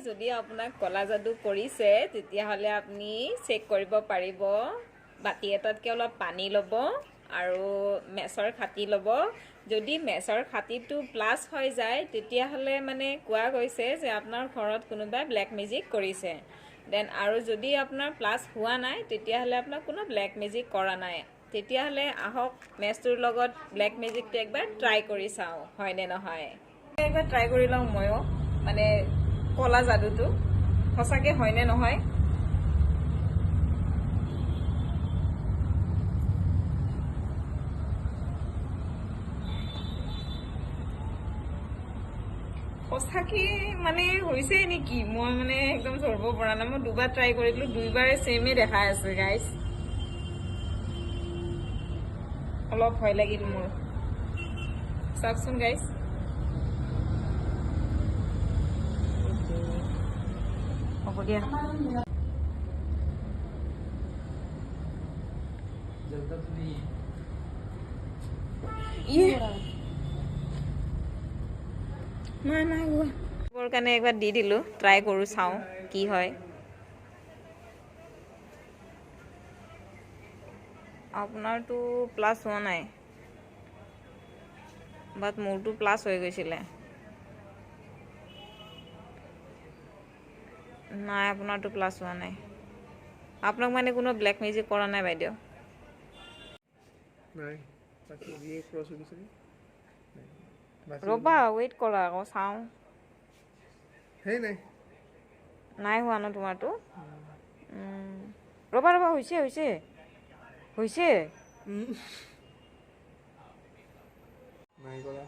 যদি আপোনাক ক'লা যাদু কৰিছে, তেতিয়াহ'লে আপুনি চেক কৰিব পাৰিব। বাতি এটাতকৈ অলপ পানী ল'ব আৰু মেচৰ খাটি ল'ব। যদি মেচৰ খাটিটো প্লাছ হৈ যায়, তেতিয়াহ'লে মানে কোৱা গৈছে যে আপোনাৰ ঘৰত কোনোবাই ব্লেক মেজিক কৰিছে। Then আৰু যদি আপোনাৰ প্লাছ হোৱা নাই, তেতিয়াহ'লে আপোনাৰ কোনো ব্লেক মেজিক কৰা নাই। তেতিয়াহ'লে আহক, মেচটোৰ লগত ব্লেক মেজিকটো একবাৰ ট্ৰাই কৰি চাওঁ হয়নে নহয়। একবাৰ ট্ৰাই কৰি লওঁ ময়ো, মানে ক'লা যাদুটো সঁচাকে হয়নে নহয়। সঁচাকে মানে হৈছে নেকি, মই মানে একদম ধৰিব পৰা নাই। মই দুবাৰ ট্ৰাই কৰিলো, দুইবাৰে ছেমে দেখাই আছে গাইজ। অলপ ভয় লাগিল মোৰ। চাওকচোন গাইজ। হ'ব দিয়া। जलता तो नहीं है। ইয়ে, নাই নাই হোৱা। কাৰণে একবাৰ দি দিলোঁ, ট্ৰাই কৰোঁ, চাওঁ কি হয়। আপোনাৰতো প্লাছ হোৱা নাই, বাট মোৰটো প্লাছ হৈ গৈছিলে। নাই, আপোনাৰটো প্লাছ হোৱা নাই। আপোনাক মানে কোনো ব্লেক মেজিক কৰা নাই বাইদেউ। নাই, বাকী যিয়ে ক্ৰছ হৈ গৈছে। নাই, বাচি। ৰ'বা, ৱেইট কৰা আকৌ, চাওঁ। সেই নাই। নাই হোৱা ন তোমাৰটো? ৰ'বা ৰ'বা, হৈছে হৈছে হৈছে। নাই কৰা।